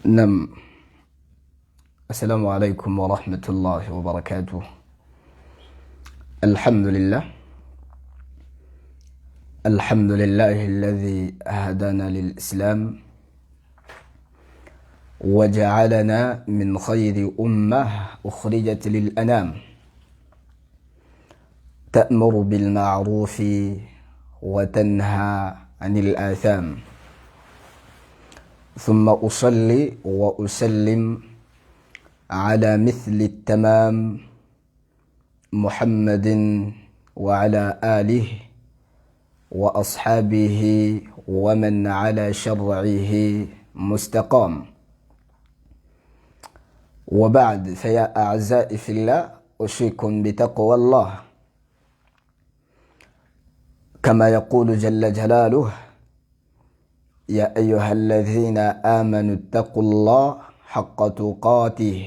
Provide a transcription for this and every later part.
Nam, assalamu alaikum warahmatullahi wabarakatuh. Alhamdulillah, alhamdulillahi alladhi hadana lilislam وجعلنا من خير أمة أخرجت للأنام تأمر بالمعروف وتنهى عن الآثام. ثم أصلي وأسلم على مثل التمام محمد وعلى آله وأصحابه ومن على شرعه مستقام. وبعد، فيا أعزائي في الله، أوصيكم بتقوى الله كما يقول جل جلاله: يا أيها الذين آمنوا اتقوا الله حق تقاته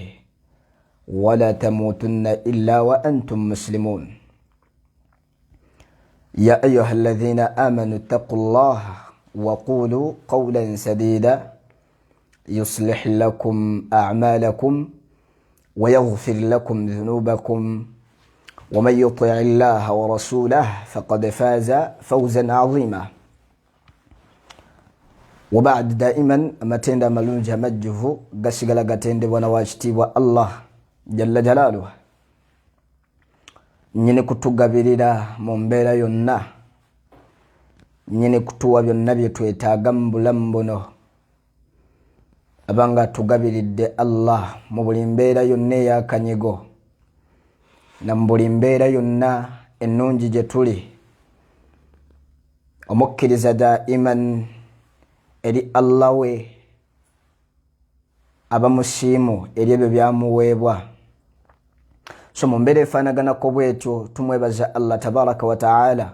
ولا تموتن إلا وأنتم مسلمون. يا أيها الذين آمنوا اتقوا الله وقولوا قولا سديدا يصلح لكم أعمالكم ويغفر لكم ذنوبكم ومن يطع الله ورسوله فقد فاز فوزا عظيما. وبعد، دائما amatendo amalungi amajjuvu gasigala gatendebwa nawakitiibwa Allah jalla jalaaluh, nyini kutugabirira mu mbeera yonna, nyini kutuwa byonna bye twetaaga mu bulamu buno. Abanga atugabiridde Allah mu buli mbeera yonna ey'akanyigo na mu buli mbeera yonna ennungi gye tuli. Omukkiriza daiman eri Allah we aba musiimu eri ebyo byamuweebwa. So mu mbeera efaanaganako bwetyo, tumwebaza Allah tabaraka wataala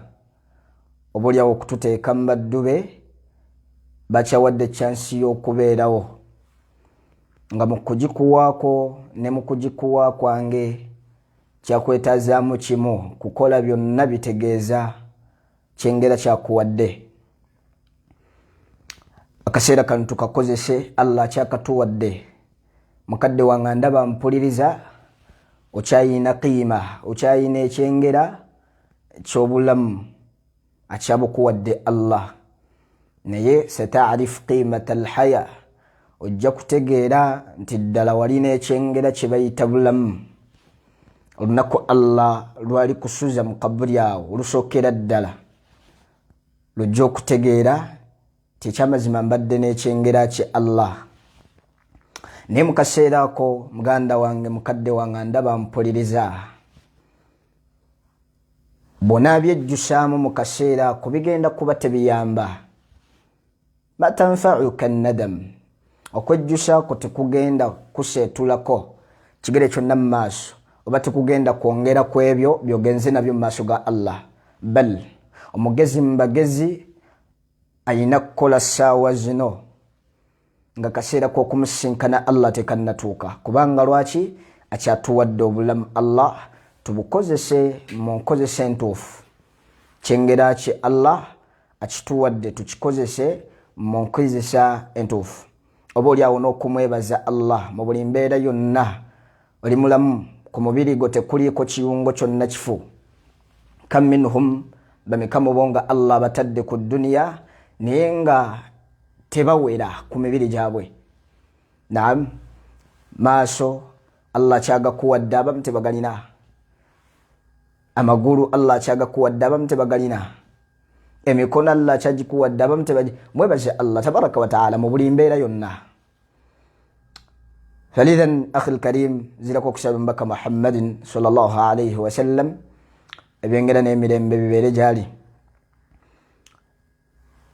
obaoliawo okututeeka mu baddu be bakyawadde chance y'okubeerawo, nga mu kugikuwaako ne mu kugikuwa kwange kyakwetazaamu kimu: kukola byonna bitegeeza kyengera kyakuwadde. Akaseera kano tukakozese Allah akyakatuwadde. Mukadde wange ndaba mpuliriza, okyayina qiima, okyayina ekyengera kyobulamu akyabukuwadde Allah, naye sataarifu qiimata alhaya, ojja kutegeera nti ddala walina ekyengera kye bayita bulamu olunaku Allah lwali kusuza mu kaburi awo olusookera ddala, lujja okutegeera ti ekyamazima mbadde n'ekyengera kye Allah. Naye mu kaseera ako, muganda wange, mukadde wange ndaba mpuliriza, bwonaabyejjusaamu mu kaseera ako bigenda kuba tebiyamba. Ma tanfauka nadam, okwejjusaako tekugenda kuseetulako kigere kyonna mu maaso, oba tekugenda kwongera ku ebyo byogenze nabyo mu maaso ga Allah. Bal omugezi mu bagezi ayina kukola ssaawa zino nga kaseera k'okumusinkana Allah tekannatuuka, kubanga lwaki? Akyatuwadde obulamu Allah, tubukozese mu nkozesa entuufu. Kyengera ki Allah akituwadde tukikozese mu nkozesa entuufu, oba oliawo n'okumwebaza Allah mu buli mbeera yonna. Oli mulamu, ku mubiri gwo tekuliiko kiyungo kyonna kifu. Kam minhum, bameka mubo nga Allah batadde ku duniya naye nga tebawera ku mibiri gyabwe? Naam, maaso Allah kyagakuwadde, abamu tebagalina. Amagulu Allah kyagakuwadde, abamu tebagalina. Emikono Allah kyagikuwadde, abamu tebagi. Mwebaze Allah tabaraka wataala mu buli mbeera yonna. Falithan akhi lkarim, zirako okusaba omubaka Muhammadin salllah alaihi wasallam, ebyengera n'emirembe bibeere gyali.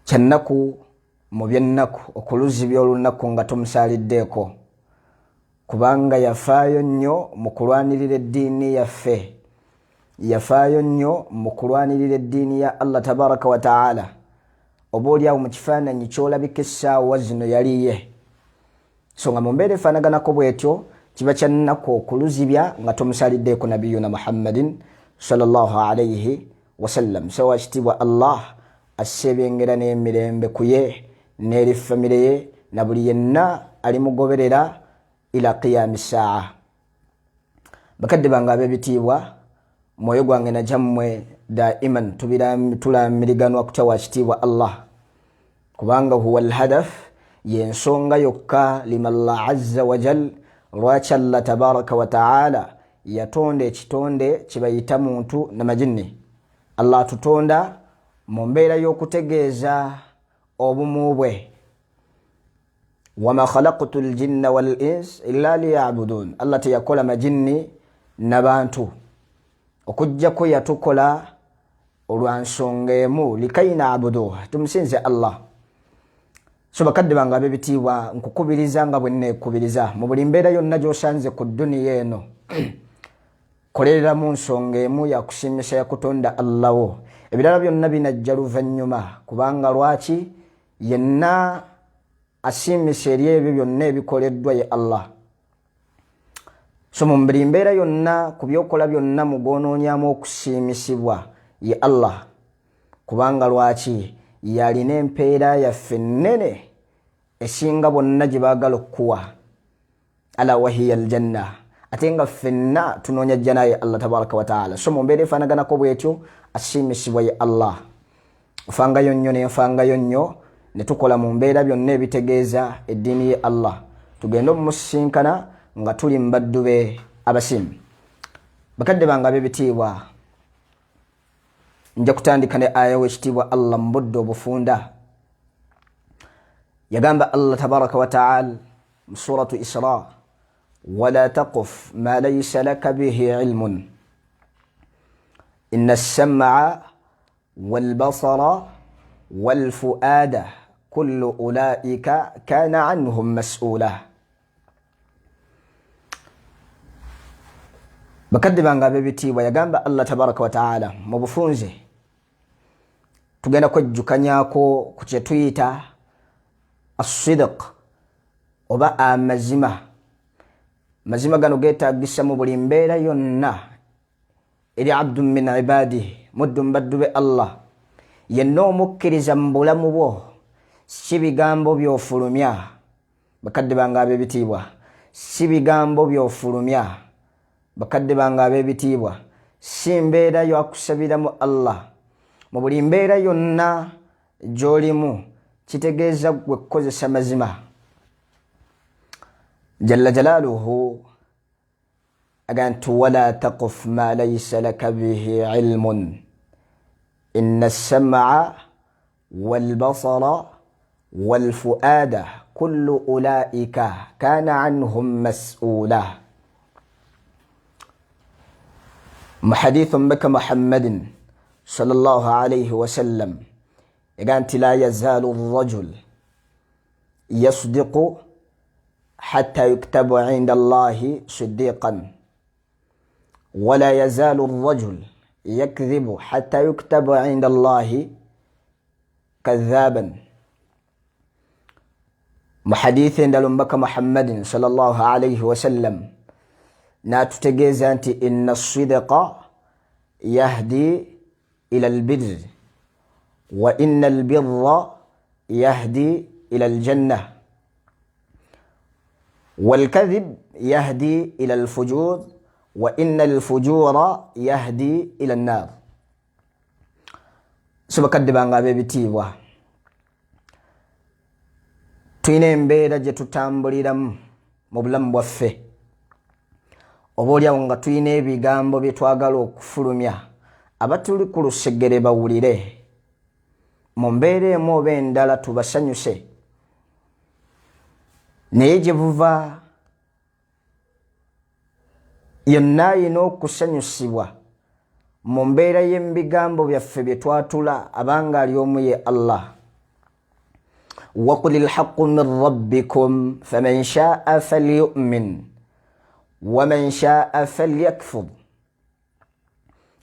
Kyannaku mu byennaku okuluzibya olunaku nga tomusaliddeeko, kubanga yafaayo nnyo mu kulwanirira eddiini yaffe, yafaayo nnyo mu kulwanirira eddiini ya Allah tabaraka wataala. Oba oliawo mu kifaananyi kyolabika essaawa zino yaliye. So nga mu mbeera efaanaganako bwetyo, kiba kyannaku okuluzibya nga tomusaliddeeko nabiyuna Muhammadin salllah alaihi wasallam. So wakitiibwa Allah asse ebyengera n'emirembe kuye n'eri famire ye na buli yenna. alimugoberera ila qiyami saa. Bakadde bange ab'ebitiibwa, mwoyo gwange najammwe daiman tulamiriganwa kutya wa kitiibwa Allah, kubanga huwa alhadaf, yensonga yokka lima Allah azza wajal, lwaki Allah tabaraka wataala yatonda ekitonde kibayita muntu namajinni. Allah atutonda mu mbeera y'okutegeeza obumu bwe. Wama khalaqtu ljinna wal ins illa liyabudun, Allah teyakola majinni nabantu okujjako yatukola olwa nsonga emu, likai nabuduh, tumusinze Allah. So bakadde bange ab'ebitiibwa, nkukubiriza nga bwe nneekubiriza mu buli mbeera yonna gy'osanze ku dduniya eno, kolerera mu nsonga emu yakusiimisa yakutonda Allawo. Ebirala byonna binajja luvannyuma, kubanga lwaki yenna asiimisa eri ebyo byonna ebikoleddwa ye Allah. So mu buli mbeera yonna, ku byokola byonna, mugonoonyamu okusiimisibwa ye Allah, kubanga lwaki yalina empeera yaffe ennene esinga bonna gye baagala okukuwa, ala wahiya aljanna, ate nga ffenna tunoonya jjana ye Allah tabaraka wataala. So mu mbeera efaanaganako bwetyo, asiimisibwa ye Allah. Ofangayo nnyo nenfangayo nnyo ne tukola mu mbeera byonna ebitegeeza eddiini ye Allah, tugende omumusisinkana nga tuli mu baddu be abasiimu. Bakadde bange ab'ebitiibwa, nja kutandika ne aya w'ekitiibwa Allah mu budde obufunda. Yagamba Allah tabaraka wataala mu suratu Isra, wala taquf ma laisa laka bihi ilmun inna assamaa walbasara walfuada kullu ulaika kana anhum masula. Bakadde bange ab'ebitiibwa, yagamba Allah tabaraka wataala mu bufunze, tugenda kwejjukanyako ku kyetuyita assidiq oba amazima. Mazima gano getagisa mu buli mbeera yonna eri abdu min ibadihi, muddu mu baddu be Allah. Yenna omukkiriza mu bulamu bwo, si bigambo byofulumya. Bakadde bange ab'ebitiibwa, si bigambo byofulumya. Bakadde bange ab'ebitiibwa, si mbeera yakusabiramu Allah. Mu buli mbeera yonna gy'olimu, kitegeeza gwe kukozesa mazima. Jalla jalaaluhu aga nti wala taquf ma laisa laka bihi ilmun inna assamaa walbasara walfuada kullu ulaika kana anhum masula. Mu hadithu mbaka Muhammadin sallallahu alaihi wasallam ega nti la yazalu rajul yasdiqu hatta yuktabu inda Allahi sidiqan wala yazalu rajul yakdhibu hatta yuktabu inda Allahi kadhaban. Mu hadithi endala, omubaka Muhammadin sallallahu alaihi wasallam n'atutegeeza nti inna sidiqa yahdi ila albirri wa inna albirra yahdi ila aljanna walkadhib yahdi ila alfujur wa inna alfujura yahdi ila annar. So bakadde bange ab'ebitiibwa, tulina embeera gye tutambuliramu mu bulamu bwaffe, oba oliawo nga tulina ebigambo bye twagala okufulumya abatuli ku lusegere bawulire mu mbeera emu oba endala, tubasanyuse. Naye gye buva yonna ayina okusanyusibwa mu mbeera y'ebigambo byaffe bye twatula, abanga ali omu ye Allah. Waqul lhaqu min rabbikum faman shaa falyumin waman shaa falyakfur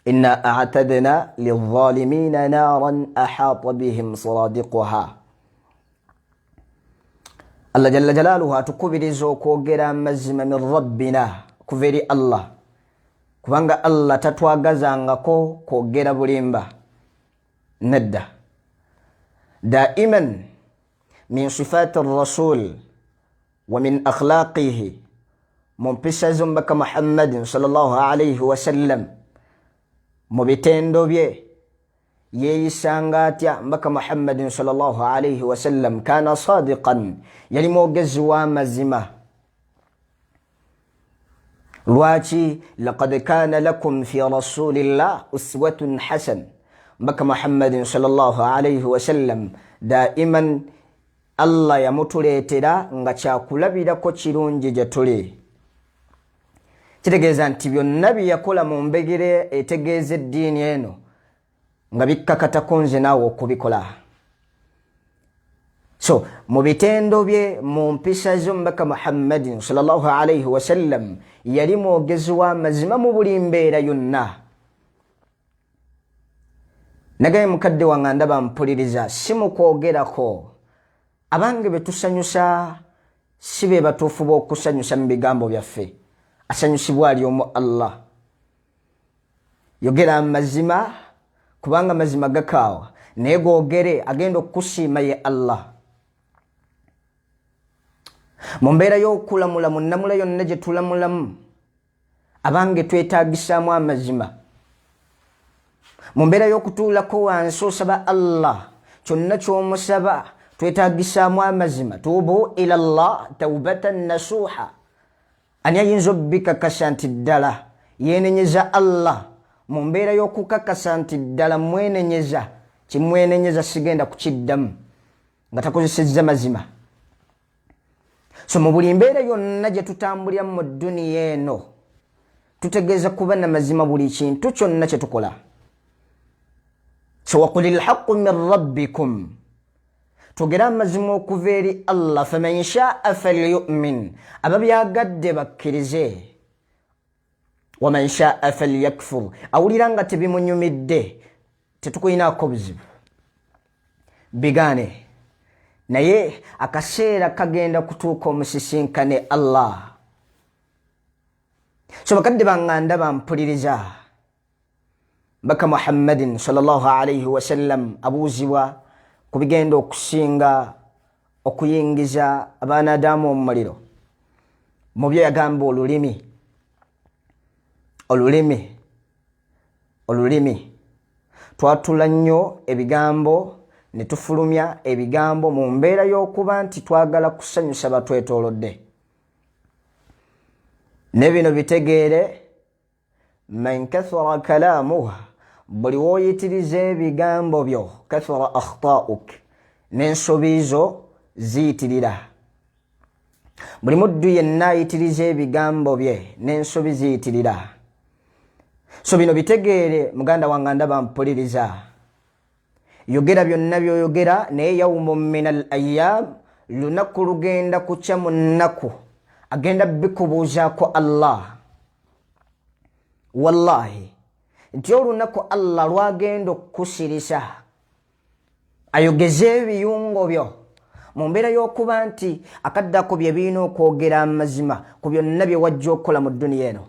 inna atadna lilzalimina naran ahata bihim suradiquha. Allah jalla jalaaluhu atukubiriza okwogera amazima min rabbina, kuva eri Allah, kubanga Allah tatwagazangako kwogera bulimba, nedda. Daiman min sifati rasul. Wa min akhlaqihi, mu mpisa z'omubaka Muhammadin salllah alaihi wasallam, mu bitendo bye yeeyisanga atya mbaka Muhammadin salllah alaihi wasallam? Kana sadiqan, yali mwogezi w'amazima. Lwaki? Laqad kana lakum fi rasulillah uswatun hasan. Mbaka Muhammadin salllah alaihi wasallam daiman Allah yamutuleetera nga kyakulabirako kirungi gye tuli. Kitegeeza nti byonna bye yakola mu mbegere etegeeza eddiini eno nga bikkakatako nze naawe okubikola. So mu bitendo bye, mu mpisa z'omubaka Muhammadin salllahu alaihi wasallam, yali mwogezi w'amazima mu buli mbeera yonna. Nagaye mukadde wange ndaba mpuliriza, si mu kwogerako. Abange betusanyusa si be batuufu b'okusanyusa mu bigambo byaffe. Asanyusibwa ali omu, Allah. Yogera amazima, kubanga amazima gakaawa, naye googere, agenda okukusiima ye Allah. Mu mbeera y'okulamula, mu nnamula yonna gye tulamulamu, abange twetaagisaamu amazima. Mu mbeera y'okutuulako wansi osaba Allah, kyonna ky'omusaba twetaagisaamu amazima. Tuubu ila llah taubatan nasuha. Ani ayinza obikakasa nti ddala yenenyeza Allah mu mbeera y'okukakasa nti ddala mwenenyeza, kimwenenyeza sigenda kukiddamu, nga takozesezza mazima? So mu buli mbeera yonna gye tutambulira mu dduniya eno, tutegeeza kuba na mazima buli kintu kyonna kye tukola. So waquli lhaqu min rabbikum, twogere amazima okuva eri Allah. Faman shaa falyumin, ababyagadde bakkirize. Waman shaa falyakfur, awulira nga tebimunyumidde, tetukuyinaako buzibu, bigaane, naye akaseera kagenda kutuuka omusisinkane Allah. So bakadde banganda bampuliriza, mbaka Muhammadin salllah alaihi wasallam abuuzibwa ku bigenda okusinga okuyingiza abaana adamu omumuliro. Mu byo yagamba olulimi. Olulimi, olulimi. Twatula nnyo ebigambo ne tufulumya ebigambo mu mbeera y'okuba nti twagala kusanyusa batwetoolodde. Ne bino bitegeere, man kathura kalaamuh, buli wooyitiriza ebigambo byo, kathura akhtauk, n'ensobi zo ziyitirira. Buli muddu yenna ayitiriza ebigambo bye, n'ensobi ziyitirira. So bino bitegeere, muganda wange ndaba mpuliriza, yogera byonna byoyogera, naye yaumu min al ayam, lunaku lugenda kukya mu nnaku agenda bikubuuzaako Allah. Wallahi nti olunaku Allah lwagenda okukusirisa ayogeze ebiyungo byo mu mbeera y'okuba nti akaddako bye birina okwogera amazima ku byonna bye wajja okukola mu dduniya eno.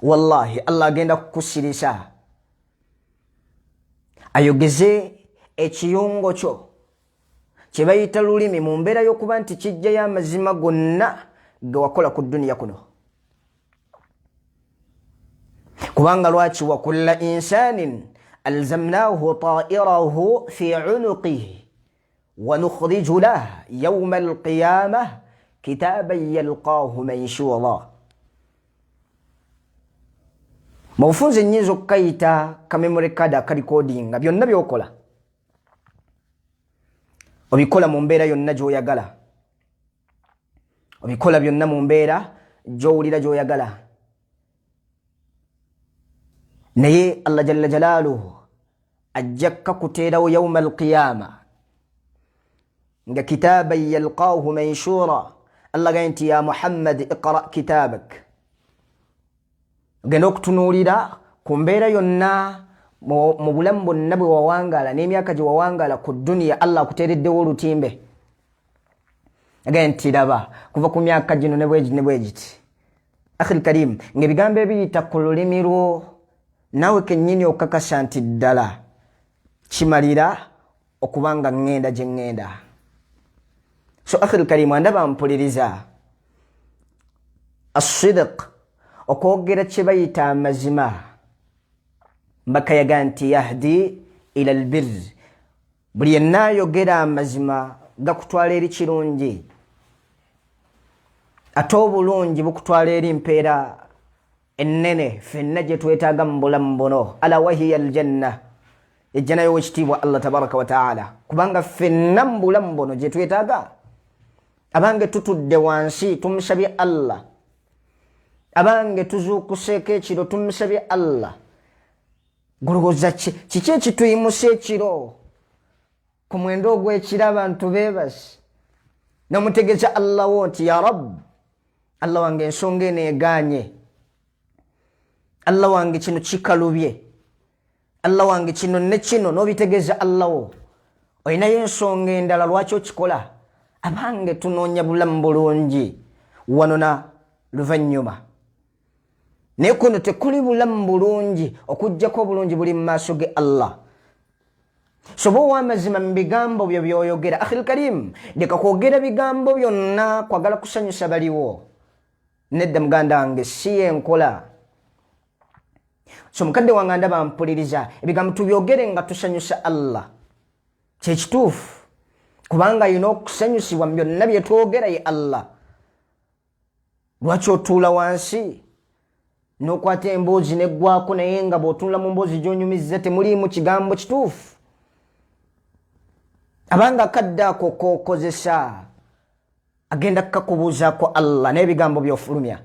Wallahi Allah agenda kukusirisa ayogeze ekiyungo kyo kye bayita lulimi mu mbeera y'okuba nti kijjayo amazima gonna ge wakola ku dduniya kuno. Kubanga lwaki? Wa kulla insanin alzamnahu tairahu fi unuqihi wanukhriju lah yauma alqiyamah kitaban yalqahu manshura. Mu bufunze nyinza okukayita kamemory card akalikodinga byonna byokola, obikola mu mbeera yonna gy'oyagala, obikola byonna mu mbeera gy'owulira gy'oyagala, naye Allah jalla jalaaluhu ajja kakuteerawo yauma alqiyama nga kitaban yalqaahu manshura. Allah gaye nti, ya Muhammad, iqra kitabak. Ogenda okutunuulira ku mbeera yonna mu bulamu bwonna bwe wawangaala n'emyaka gye wawangaala ku dduniya, Allah akuteereddewo olutimbe, agaye nti, raba kuva ku myaka gino ne bwegi ne bwegiti. Akhil karim, ng'ebigambo ebiyita ku lulimi lwo naawe kennyini okakasa nti ddala kimalira okuba nga ŋŋenda gye ŋŋenda. So akhil karimu andaba mpuliriza, asidiq, okwogera kye bayita amazima, mbakayaga nti yahdi ila lbir, buli yenna ayogera amazima gakutwala eri kirungi, ate obulungi bukutwala eri mpeera ennene ffenna gye twetaaga mu bulamu buno, ala wahiya aljanna, ejjana y'owekitiibwa Allah tabaraka wataala, kubanga ffenna mu bulamu buno gye twetaaga. Abange tutudde wansi tumusabye Allah, abange tuzuukuseeko ekiro tumusabye Allah. Gulowooza kiki ekituyimusa ekiro ku mwenda ogw'ekiro? Abantu beebase, nomutegeeza Allah wo nti ya Rab, Allah wange, ensonga eno egaanye, Allah wange kino kikalubye, Allah wange kino ne kino, n'obitegeeza Allah wo. Olinayo ensonga endala lwaki okikola? Abange tunoonya bulamu bulungi wano na luvannyuma, naye kuno tekuli bulamu bulungi okugjako obulungi buli mu maaso ge Allah. Soba ow'amazima mu bigambo byo by'oyogera. Akhil karim, leka kwogera bigambo byonna kwagala kusanyusa baliwo. Nedda muganda wange, si yenkola. So mukadde wange ndaba mpuliriza, ebigambo tubyogere nga tusanyusa Allah, kyekituufu, kubanga alina okusanyusibwa mu byonna bye twogera ye Allah. Lwaki otuula wansi n'okwata emboozi neggwako, naye nga bw'otunula mu mboozi gy'onyumizza temuliimu kigambo kituufu? Abanga akadde ako k'okozesa agenda kukakubuuzaako Allah n'ebigambo by'ofulumya.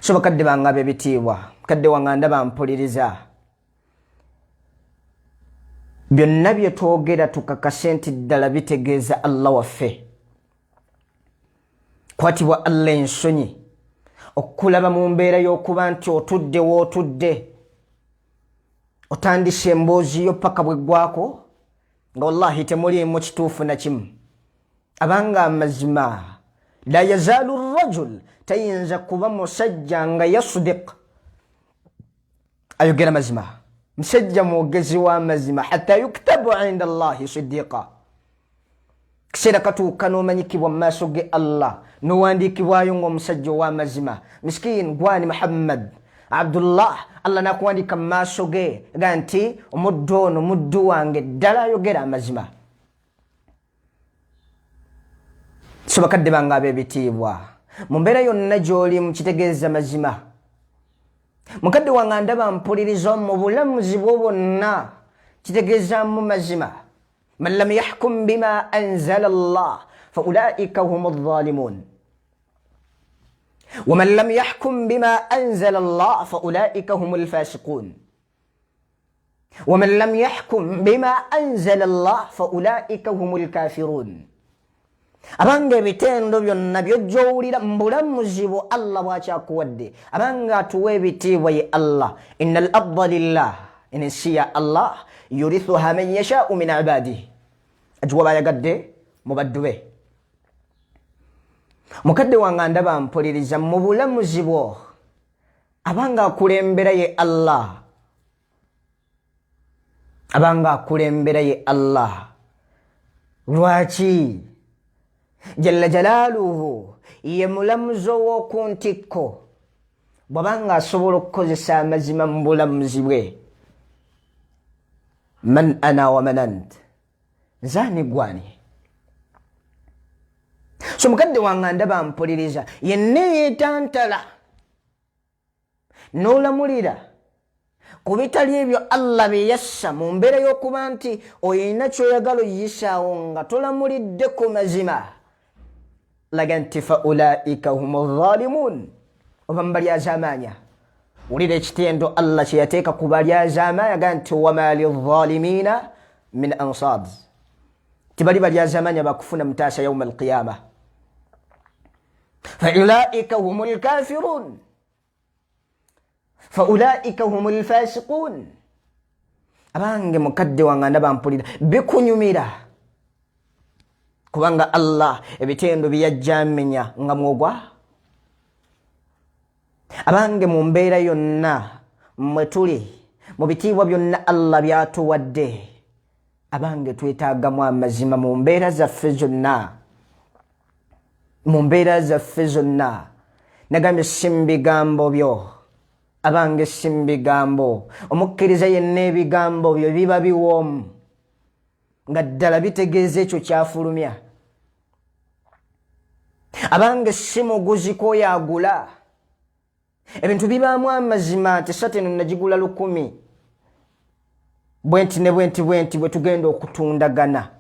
So bakadde bange ab'ebitiibwa, mukadde wange ndaba mpuliriza, byonna bye twogera tukakase nti ddala bitegeeza Allah waffe. Kwatibwa Allah ensonyi okukulaba mu mbeera y'okuba nti otudde wootudde, otandise emboozi yo paka bweggwako nga wallahi temuliimu kituufu na kimu. Abanga amazima, la yazaalu rajul, tayinza kuba musajja nga yasudik, ayogera mazima, musajja mwogezi w'amazima, hatta yuktabu inda Allahi sidiqa. Kiseera katuuka n'omanyikibwa mu maaso ge Allah, n'owandiikibwayo ng'omusajja ow'amazima. Miskin gwani Muhammad Abdullah, Allah nakuwandiika mu maaso ge ga nti omuddu ono muddu wange, ddala ayogera amazima. So bakadde bange ab'ebitiibwa, mu mbeera yonna gy'olimu kitegeeza mazima. Mukadde wange ndaba mpuliriza, mu bulamuzi bwo bwonna kitegeezaamu mazima. Man lam yahkum bima anzala Allah faulaika hum alzalimun, waman lam yahkum bima anzala Allah faulaika hum alfasiqun, waman lam yahkum bima anzala Allah faulaika hum alkafirun. Abanga ebitendo byonna byojja owulira mu bulamuzi bwo Allah bwakyakuwadde, abanga atuwa ebitiibwa ye Allah. Inna al arda lillah, ensi ya Allah, yurithuha man yashau min ibadihi, agiwa bayagadde mu baddu be. Mukadde wange ndaba mpuliriza, mu bulamuzi bwo abanga akulembera ye Allah, abanga akulembera ye Allah. Lwaki? Jalla jalaaluhu ye mulamuzi ow'oku ntikko. Bw'abanga asobola okukozesa amazima mu bulamuzi bwe, man ana wa man ant, nzaani gwani? So mukadde wange ndaba mpuliriza, yenna eyeetantala n'olamulira ku bitali ebyo Allah bye yassa, mu mbeera y'okuba nti olina ky'oyagala oyisaawo nga tolamulidde ku mazima, laga nti fa ulaika hum zalimun, oba mubalyazaamaanya. Wulira ekitendo Allah kye yateeka ku balyazaamaanya, ga nti wama lizalimina min ansar, tibali balyazaamaanya bakufuna mutaasa yauma alqiyama. Faulaika hum lkafirun, faulaika hum lfasiqun. Abange mukadde wange ndaba mpulira, bikunyumira kubanga Allah ebitendo byeyajjamenya nga mwogwa. Abange mu mbeera yonna mwe tuli, mu bitiibwa byonna Allah byatuwadde. Abange, twetaagamu amazima mu mbeera zaffe zonna, mu mbeera zaffe zonna. Nagambye si mu bigambo byo, abange, si mu bigambo. Omukkiriza yenna ebigambo byo biba biwoomu nga ddala bitegeeza ekyo kyafulumya. Abange, si muguzi kwoyo agula ebintu bibaamu amazima nti sati eno nagigula 1000 bwenti ne bwenti bwenti bwe tugenda okutundagana.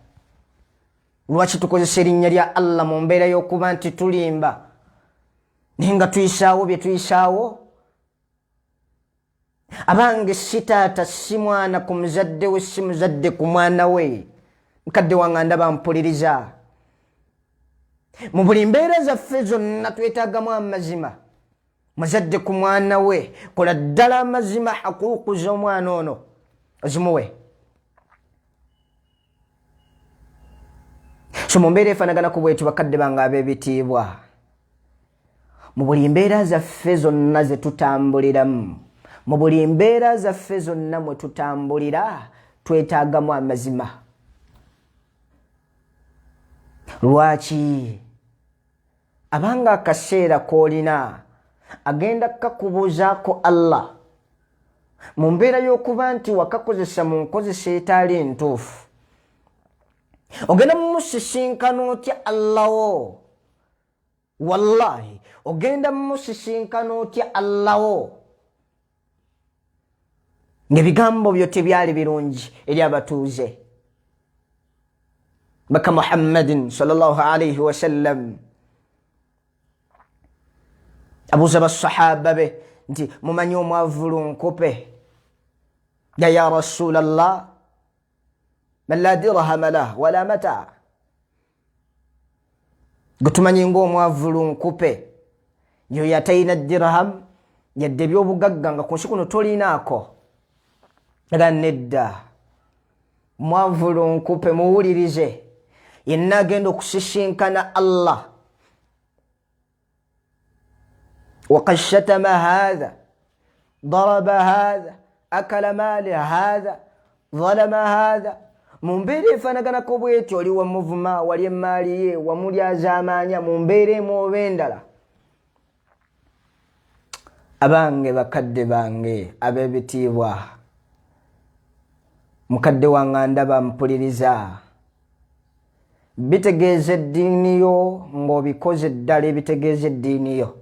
Lwaki tukozesa erinnya lya Allah mu mbeera y'okuba nti tulimba naye nga tuyisaawo bye tuyisaawo? Abange, si taata, si mwana ku muzadde we, si muzadde ku mwana we. Mukadde wange ndaba mpuliriza, mu buli mbeera zaffe zonna twetaagamu amazima. Muzadde ku mwana we, kola ddala amazima, hakuuku z'omwana ono ozimuwe. So mu mbeera efaanagana ku bwetyo, bakadde bange ab'ebitiibwa, mu buli mbeera zaffe zonna ze tutambuliramu, mu buli mbeera zaffe zonna mwe tutambulira, twetaagamu amazima. Lwaki? Abanga akaseera k'olina agenda kukakubuuzaako Allah mu mbeera y'okuba nti wakakozesa mu nkozesa etaali ntuufu. Ogenda mumusisinkana otya Allawo? Wallahi, ogenda mumusisinkana otya Allawo ng'ebigambo byo tebyali birungi eri abatuuze? Baka Muhammadin sallallahu alaihi wasallam abuuza basahaba be nti, "Mumanyi omwavu lunkupe?" Ya Rasulallah, man la dirhama lah wala mata, gwe tumanyi ngaomwavu lunkupe yoyo atalina dirham yadde ebyobugagga, nga ku nsi kuno tolinaako. Aga nedda, mwavu lunkupe muwulirize, yenna agenda okusisinkana Allah waqad shatama hatha, daraba hatha, akala maali hatha, zalama hatha, mu mbeera efaanaganako bwetyo, oli wamuvuma, wali emaali ye, wamulyazaamaanya mu mbeera emu oba endala. Abange bakadde bange ab'ebitiibwa, mukadde wange ndaba mpuliriza, bitegeeza eddiini yo ng'obikoze ddala, ebitegeeza eddiini yo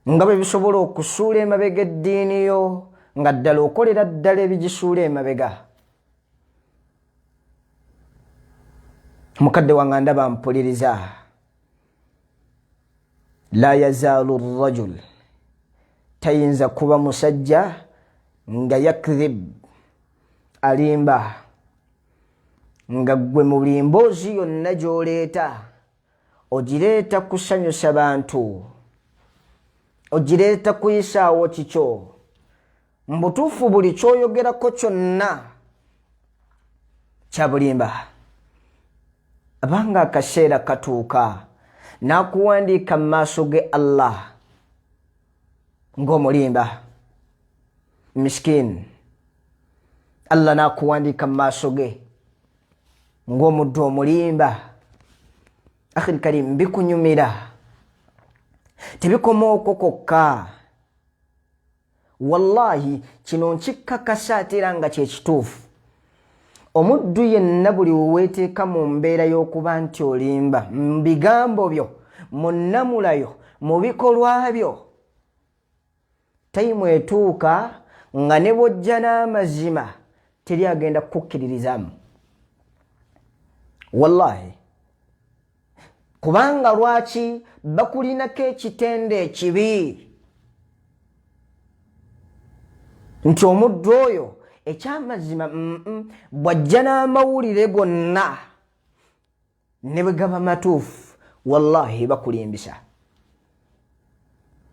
nga bwe bisobola okusuula emabega eddiini yo, nga ddala okolera ddala ebigisuula emabega. Mukadde wange ndaba mpuliriza, la yazaalu rajul, tayinza kuba musajja nga yakdhib, alimba, nga ggwe mu buli mboozi yonna gy'oleeta ogireeta kusanyusa bantu, ogireeta kuyisaawo kikyo. Mu butuufu buli kyoyogerako kyonna kyabulimba. Abanga akaseera katuuka n'akuwandiika mu maaso ge Allah ng'omulimba miskin, Allah n'akuwandiika mu maaso ge ng'omuddu omulimba. Akhil karim, bikunyumira tebikoma okwo kokka. Wallahi kino nkikkakasa ate era nga kyekituufu, omuddu yenna buli weweeteeka mu mbeera y'okuba nti olimba mu bigambo byo, mu nnamulayo, mu bikolwa byo, tayimu etuuka nga ne bw'ojja n'amazima teri agenda kukukkiririzamu. Wallahi, kubanga lwaki? Bakulinako ekitendo ekibi nti omuddu oyo ekyamazima bw'ajja n'amawulire gonna ne bwe gaba matuufu, wallahi bakulimbisa.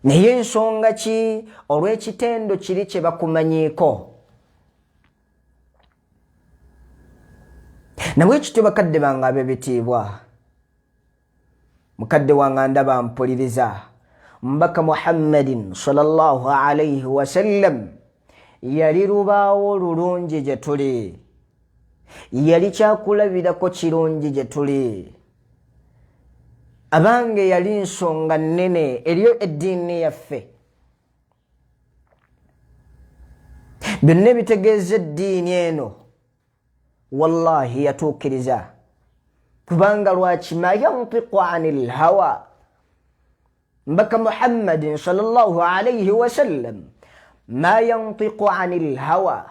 Naye ensonga ki? Olw'ekitendo kiri kye bakumanyiiko. Nabwe kityo, bakadde bange ab'ebitiibwa, mukadde wange ndaba mpuliriza, mbaka Muhammadin sallallahu alaihi wasallam yali lubaawo lulungi gye tuli. Yali kyakulabirako kirungi gye tuli. Abange, yali nsonga nnene eriyo eddiini yaffe. Byonna ebitegeeza eddiini eno wallahi yatuukiriza, kubanga lwaki? Ma yantiku ani lhawa, mbaka Muhammadin sallallahu alaihi wasallam, ma yantiku ani lhawa,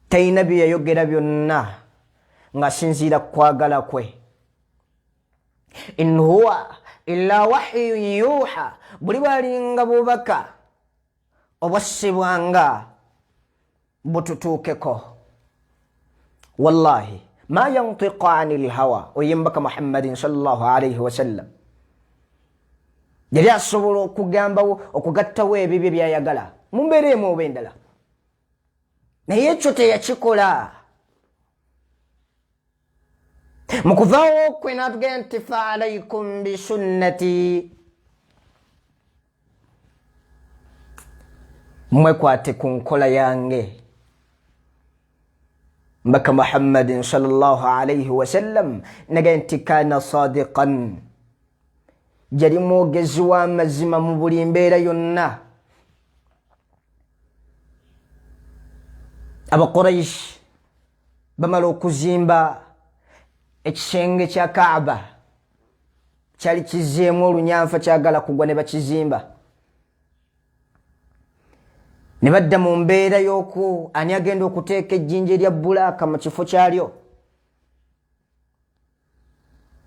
talina bye yayogera byonna ng'asinziira ku kwagala kwe. In huwa illa wahyun yuha, buli bwalinga bubaka obwassibwanga bututuukeko. Wallahi ma yantiqu ani lhawa, oyo mbaka Muhammadin salllah alaihi wasallam yali asobola okugambawo okugattawo ebibyo byayagala mu mbeera emu oba endala, naye ekyo teyakikola. Mu kuvaawo kwe n'atugenda nti fa alaikum bisunnati, mwekwate ku nkola yange. Mbaka Muhammadin salllah alaihi wasallam naga nti kana sadiqan, yali mwogezi w'amazima mu buli mbeera yonna. Abakuraishi bamala okuzimba ekisenge kya Kaaba, kyali kizeemu olunyanfa, kyagala kugwa, ne bakizimba, ne badda mu mbeera y'oku ani agenda okuteeka ejjinja erya bulaaka mu kifo kyalyo,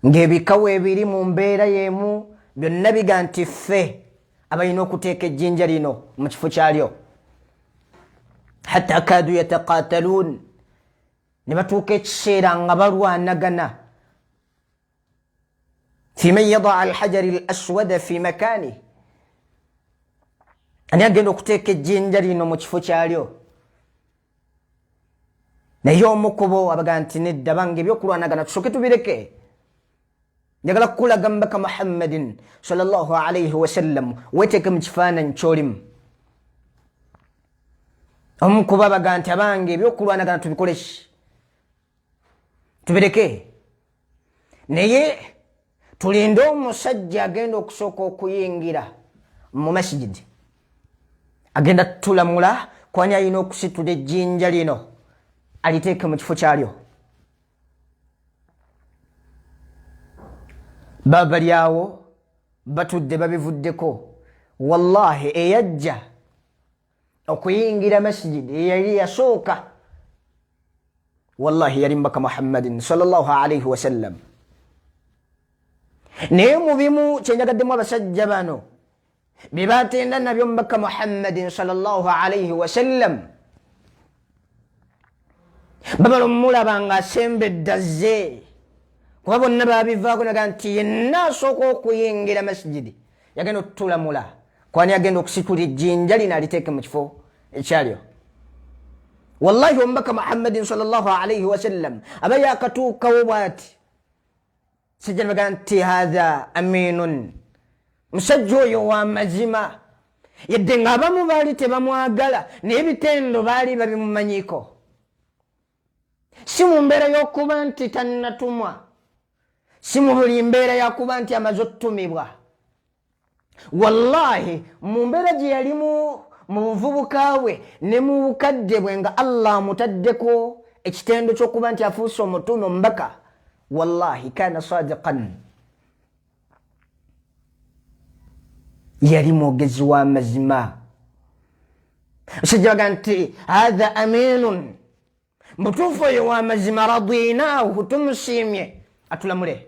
ng'ebikawo ebiri mu mbeera y'emu byonna biga nti ffe abalina okuteeka ejjinja lino mu kifo kyalyo, hatta kadu yataqataluun, ne batuuka ekiseera nga balwanagana fi man yadaa alhajari al aswada fi makani, ani agenda okuteeka ejjinja lino mu kifo kyalyo. Naye omu kubo abaga nti nedda bange, ebyokulwanagana tusooke tubireke, njagala kukulaga mubaka Muhammadin salllah alaihi wasallam, weteeke mu kifaananyi kyolimu. Omu kubo abaga nti abange, ebyokulwanagana tubikoleki, tubireke, naye tulinde omusajja agenda okusooka okuyingira mu masigidi, agenda tulamula kwani alina okusitula ejjinja lino aliteeke mu kifo kyalyo. Baba bali awo batudde babivuddeko, wallahi eyajja okuyingira masijidi eyali yasooka, wallahi yali mubaka Muhammadin salllah alaihi wasallam. Naye mu bimu kyenjagaddemu abasajja bano bye batenda nabyo mubaka Muhammadin salllah alaihi wasallam, bamala omulaba nga asembedde azze, kuba bonna babivaako, naga nti yenna asooka okuyingira masijidi yagenda okutulamula kwani agenda okusitula ejjinja lino aliteeke mu kifo ekyalyo. Wallahi omubaka Muhammadin salllah alaihi wasallam aba yakatuukawo bwati, sajja nibaga nti hatha aminun, musajja oyo wa mazima, yadde ng'abamu baali tebamwagala, naye ebitendo baali babimumanyiiko, si mu mbeera y'okuba nti tannatumwa, si mu buli mbeera yakuba nti amaze otutumibwa. Wallahi mu mbeera gye yalimu mu buvubuka bwe ne mu bukadde bwe, nga Allah amutaddeko ekitendo ky'okuba nti afuuse omutume omubaka, wallahi kana sadiqan, yali mwogezi wa mazima. Musajja baga nti hatha aminun, mutuufu oyo wa mazima, radinahu, tumusiimye, atulamule.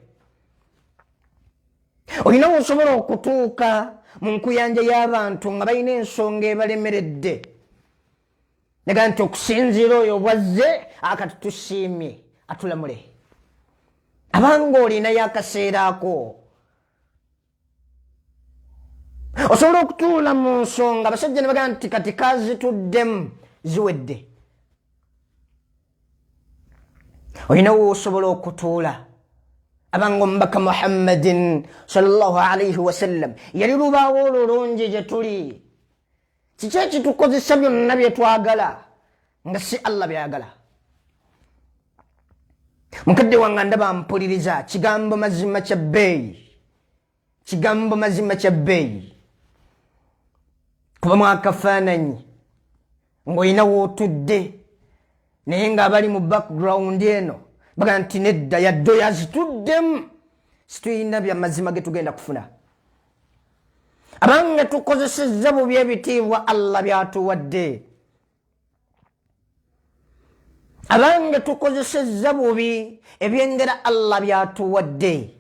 Olina wosobola okutuuka mu nkuyanja y'abantu nga balina ensonga ebalemeredde, naga nti okusinziira oyo bwazze akati tusiimye, atulamule. Abanga olinayo akaseera ako osobola okutuula mu nsonga, abasajja ne bagamba nti kati kazituddemu, ziwedde. Olina wosobola okutuula, abanga omubaka Muhammadin salllah alaihi wasallam yali lubaawo olulungi gye tuli. Kiki ekitukozesa byonna bye twagala nga si Allah byayagala? Mukadde wange ndaba mpuliriza, kigambo mazima kya bbeeyi, kigambo mazima kya bbeeyi. Kubamu akafaananyi ng'olina wootudde, naye ng'abali mu background eno baga nti nedda, yadde oyo azituddemu, situlina bya mazima ge tugenda kufuna. Abange tukozesezza bubi ebitiibwa Allah byatuwadde. Abange tukozesezza bubi ebyengera Allah byatuwadde.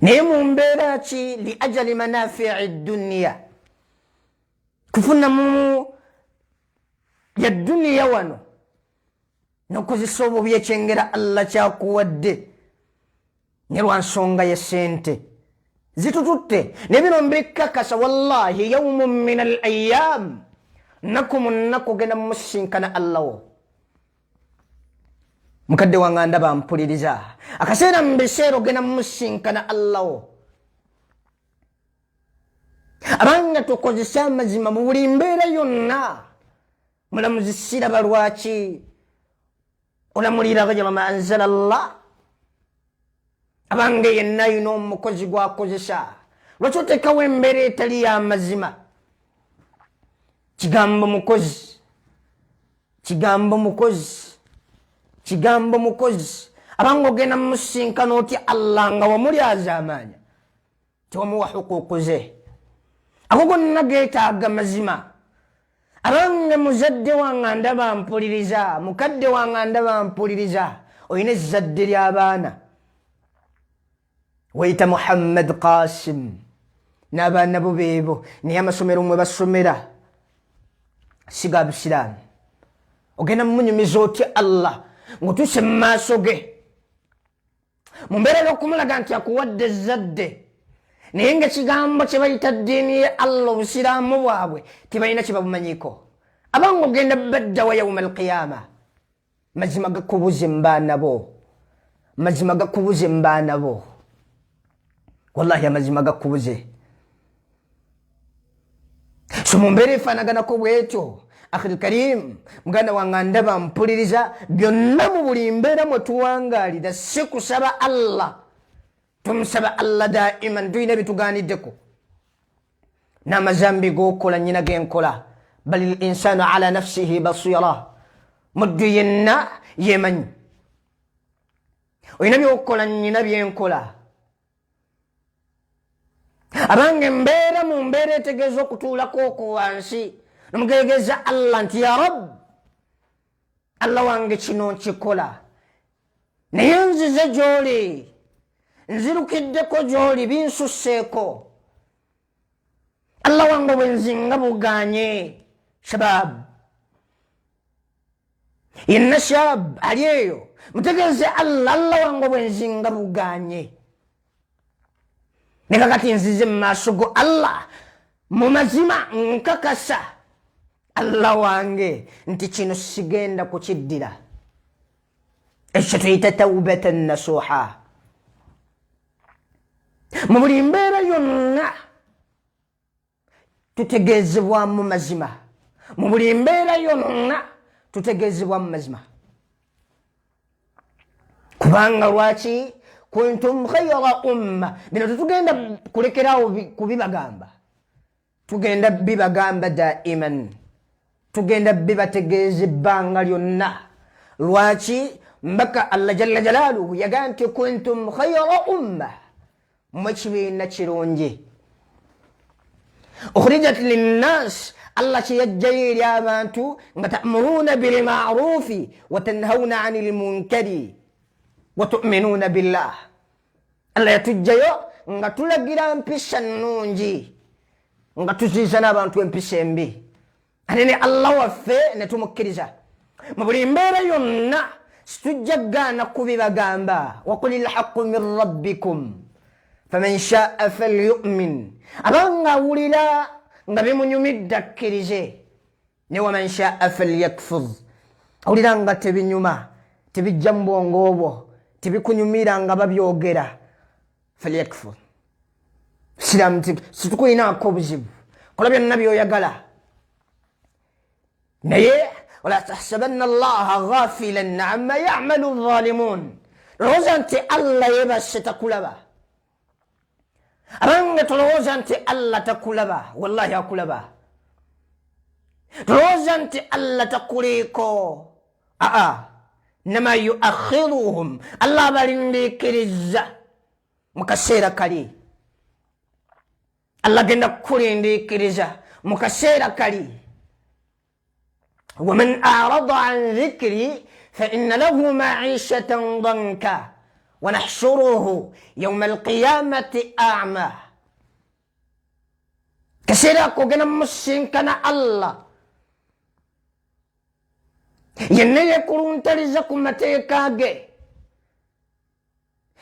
Naye mu mbeera ki? Li ajali manafii duniya, kufuna mu ya duniya wano nokozesa obubi ekyengera Allah kyakuwadde, ne lwa nsonga ye sente zitututte. Ne bino mbikakasa, wallahi, yaumu min al ayam, nnaku mu nnaku ogenda mumusinkana Allah wo. Mukadde wange ndaba mpuliriza, akaseera mu biseera ogenda mumusinkana Allah wo. Abanga tukozese amazima mu buli mbeera yonna. Mulamuzi, siraba lwaki olamulira ghayra ma anzala Allah. Abange yenna ayina omukozi gwakozesa, lwaki oteekawo embeera etali y'amazima? Kigambo mukozi, kigambo mukozi, kigambo mukozi. Abanga ogenda mumusinkana otya Allah nga wamulyaza amaanya, tewamuwa hukuuku ze? Ago gonna geetaaga mazima. Abange muzadde wange ndaba mpuliriza, mukadde wange ndaba mpuliriza, olina ezzadde ly'abaana, weyita Muhammad Qasim n'abaana bo beebo, naye amasomero mwe basomera si ga busiraamu. Ogenda mumunyumiza otya Allah ng'otuuse mu maaso ge mu mbeera y'okumulaga nti akuwadde ezzadde, naye nga ekigambo kye bayita ddiini ye Allah, obusiraamu bwabwe tebalina kye babumanyiiko? Abanga ogenda baddawa yauma alqiyama? Mazima gakubuze mu baana bo, mazima gakubuze mu baana bo, wallahi amazima gakubuze. So mu mbeera efaanaganako bwetyo, akhil karim, muganda wange ndaba mpuliriza, byonna mu buli mbeera mwe tuwangaalira, si kusaba Allah, tumusaba Allah daiman, tulina bitugaaniddeko n'amazambi g'okola nyina genkola. Bal linsanu ala nafsihi basira, muddu yenna yemanyi. Olina byokola, nyina byenkola. Abange embeera mu mbeera etegeeza okutuulako okwo wansi nomugeegeza Allah nti ya Rab, Allah wange, kino nkikola, naye nzize gy'oli, nzirukiddeko gy'oli, binsusseeko. Allah wange, obwenzi nga buganye. Shabab yenna, shab ali eyo, mutegeeze Allah, Allah wange, obwenzi nga buganye, ne kakati nzize mu maaso go Allah mu mazima, nkakasa Allah wange nti kino sigenda kukiddira. Ekyo tuyita taubatan nasuha. Mu buli mbeera yonna tutegeezebwamu mazima, mu buli mbeera yonna tutegeezebwamu mazima. Kubanga lwaki? Kuntum khayra umma. Bino tetugenda kulekerawo kubibagamba, tugenda bibagamba daiman, tugenda bibategeeza ebbanga lyonna. Lwaki? Mbaka Allah jalla jalaaluhu yagaa nti kuntum khayra umma, mmwe kibiina kirungi, ukhrijat linnas, Allah kyeyajjayo eri abantu, nga tamuruuna bilmarufi watanhauna ani lmunkari watuminuuna billah. Allah yatujjayo nga tulagira mpisa nnungi, nga tuziiza n'abantu empisa embi, ate ne Allah waffe ne tumukkiriza. Mu buli mbeera yonna situjja kugaana kubibagamba. Waqul lhaqu min rabbikum faman shaa falyumin, abanga awulira nga bimunyumidde akkirize, ne waman shaa falyakfur, awulira nga tebinyuma, tebijja mu bwongo obwo, tebikunyumira nga babyogera, falyakfur. Siramu situkulinaako obuzibu, kola byonna byoyagala, naye Wala tahsabanna Allaha ghafilan amma ya'malu dhalimun. Lowooza nti Allah yeebase takulaba. Abange tolowooza nti Allah takulaba, wallahi akulaba. Tolowooza nti Allah takuliiko. Aa, nama yuakhiruhum, Allah abalindiikiriza mu kaseera kali. Allah agenda kukulindiikiriza mu kaseera kali. Waman arada an dhikri fa inna lahu maishatan danka wanahshuruhu yauma alqiyamati ama. Kaseera ako ogenda musisinkana Allah yenna yekuluntaliza ku mateeka ge,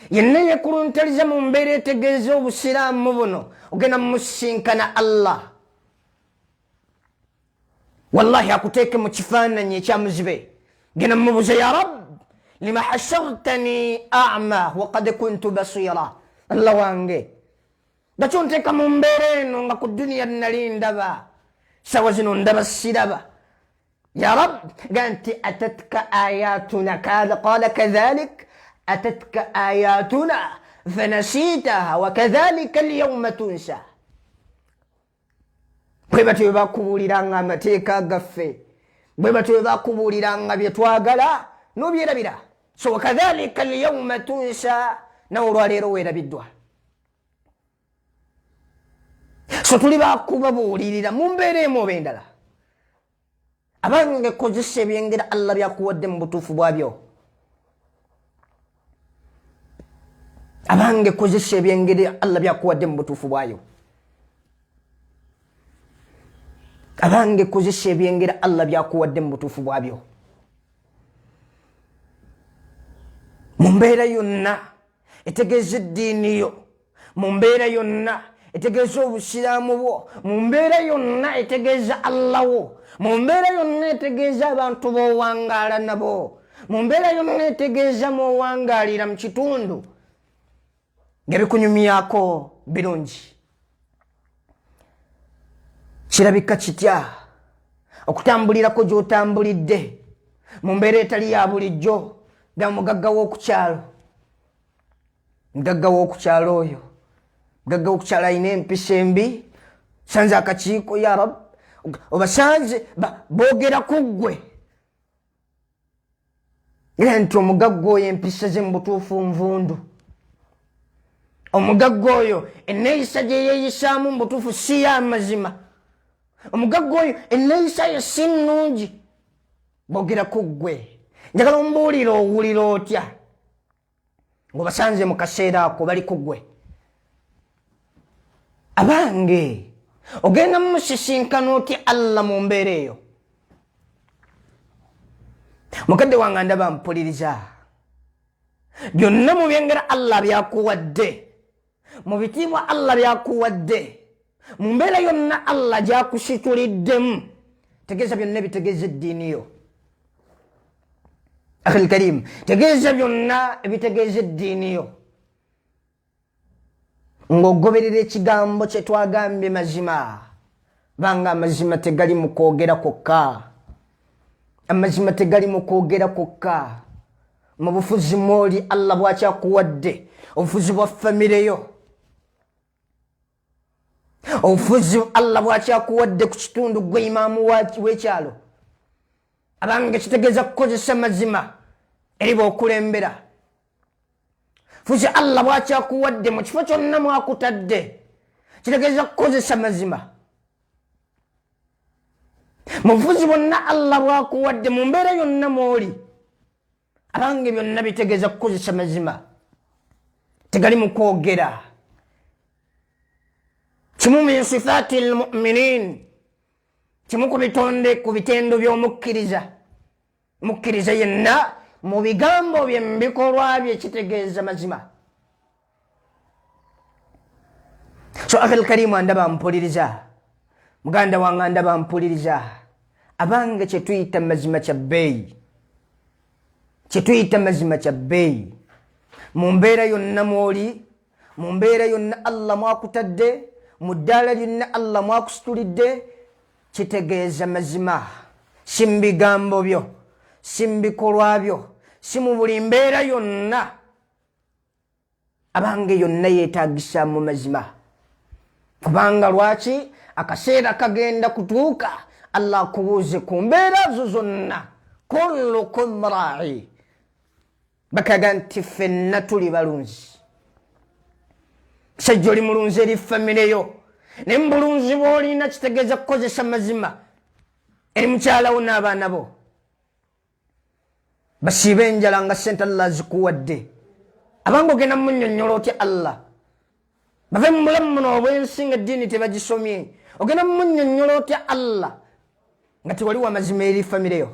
yenna yekuluntaliza mu mbeera etegeeza obusiraamu buno, ogenda musisinkana Allah. Wallahi akuteeke mu kifaananyi ekyamuzibe, genda mubuuze ya rab lima hashartani ama wakad kuntu basira. Allah wange, lwaki onteeka mu mbeera eno nga ku duniya nali ndaba, sawa zino ndaba siraba. Ya rab, ga nti atatka ayatuna, qala kadhalik atatka ayatuna fanasitaha wakadhalika alyawma tunsa. Bwe batyo bwe bakubuuliranga amateeka gaffe, bwe batyo bwe bakubuuliranga bye twagala n'obyerabira. So wakadhalika alyawma tunsa, nawe olwaleero weerabiddwa. So tuli bakubabuulirira mu mbeera emu oba endala. Abange kozesa ebyengera Allah byakuwadde mu butuufu bwabyo. Abange kozesa ebyengera Allah byakuwadde mu butuufu bwayo. Abange kozesa ebyengera Allah byakuwadde mu butuufu bwabyo. Mu mbeera yonna etegeeza eddiini yo, mu mbeera yonna etegeeza obusiraamu bwo, mu mbeera yonna etegeeza Allah wo, mu mbeera yonna etegeeza abantu b'owangaala nabo, mu mbeera yonna etegeeza mw'owangaalira mu kitundu, nga bikunyumyako birungi. Kirabika kitya okutambulirako gy'otambulidde mu mbeera etali ya bulijjo, nga mugagga w'okukyalo, mugagga w'okukyalo oyo, mugagga w'okukyalo alina empisa embi, sanze akakiiko ya rab, obasanze boogera ku ggwe, era nti omugagga oyo empisa ze mu butuufu nvundu, omugagga oyo enneeyisa gye yeeyisaamu mu butuufu si ya mazima, omugagga oyo enneeyisa ye si nnungi, boogera ku ggwe. Njagala ombuulire owulira otya ng'obasanze mu kaseera ako bali ku ggwe. Abange ogenda musisinkana otya Allah mu mbeera eyo? Mukadde wange ndaba mpuliriza, byonna mu byengera Allah byakuwadde, mu bitiibwa Allah byakuwadde, mu mbeera yonna Allah gyakusituliddemu, tegeeza byonna ebitegeeza eddiini yo. Akhil karim, tegeeza byonna ebitegeeza eddiini yo ng'ogoberera ekigambo kye twagambye mazima. Banga amazima tegali mu kwogera kwokka, amazima tegali mu kwogera kwokka. Mu bufuzi mwoli Allah bw'akyakuwadde, obufuzi bwa famire yo, obufuzi Allah bw'akyakuwadde ku kitundu gwe imaamu w'ekyalo. Abange kitegeeza kukozesa mazima eri b'okulembera. Fuzi Allah bw'akyakuwadde mu kifo kyonna mwakutadde, kitegeeza kukozesa mazima. Mu bufuzi bwonna Allah bwakuwadde, mu mbeera yonna mw'oli, abange byonna bitegeeza kukozesa mazima, tegali mu kwogera. Kimu min sifaati lmuminin, kimu ku bitonde ku bitendo by'omukkiriza. Mukkiriza yenna mu bigambo bye, mu bikolwa bye, kitegeeza mazima. So akhil karimu andaba mpuliriza, muganda wange andaba mpuliriza, abange kyetuyita mazima kya bbeeyi, kyetuyita mazima kya bbeeyi. Mu mbeera yonna mwoli, mu mbeera yonna Allah mwakutadde, mu ddaala lyonna Allah mwakusitulidde, kitegeeza mazima. Si mu bigambo byo, si mu bikolwa byo, si mu buli mbeera yonna. Abange, yonna yeetagisa mu mazima, kubanga lwaki? Akaseera kagenda kutuuka Allah akubuuze ku mbeera zo zonna. Kullukum ra'i, bakaga nti ffenna tuli balunzi. Sajja oli mulunzi eri famire yo, naye mu bulunzi bw'olina kitegeeza kukozesa mazima eri mukyalawo n'abaana bo. Basiiba enjala nga sente Allah zikuwadde. Abanga ogenda munyonyola otya Allah? Bave mu bulamu muno obwensi nga eddiini tebagisomye. Ogenda munyonyola otya Allah nga tewali wamazima eri famire yo?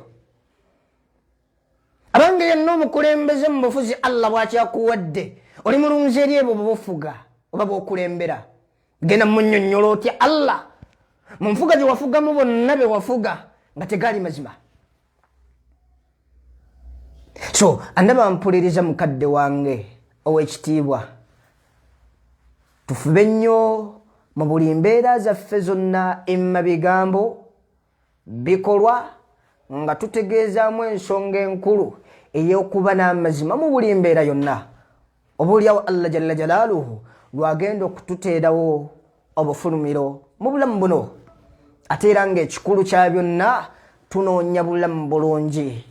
Abange, yenna omukulembeze mu bufuzi Allah bwakyakuwadde, oli mulunzi eri ebwo bwebufuga oba bwokulembera. Genda munyonyola otya Allah mu nfuga gye wafugamu bonna be wafuga nga tegali mazima? So andaba mpuliriza, mukadde wange ow'ekitiibwa, tufube nnyo mu buli mbeera zaffe zonna, emma bigambo, bikolwa, nga tutegeezaamu ensonga enkulu ey'okuba n'amazima mu buli mbeera yonna. Oba oliawo Allah jalla jalaaluhu lwagenda okututeerawo obufulumiro mu bulamu buno. Ate era ng'ekikulu kya byonna, tunoonya bulamu bulungi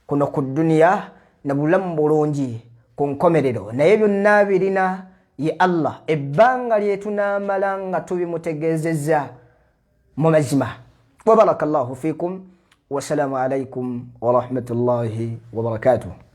kuno ku duniya na bulamu bulungi ku nkomerero, naye byonna birina ye Allah ebbanga lyetunaamala nga tubimutegeezezza mu mazima. Wabaraka llahu fikum, wasalaamu alaikum warahmatullahi wabarakatuh.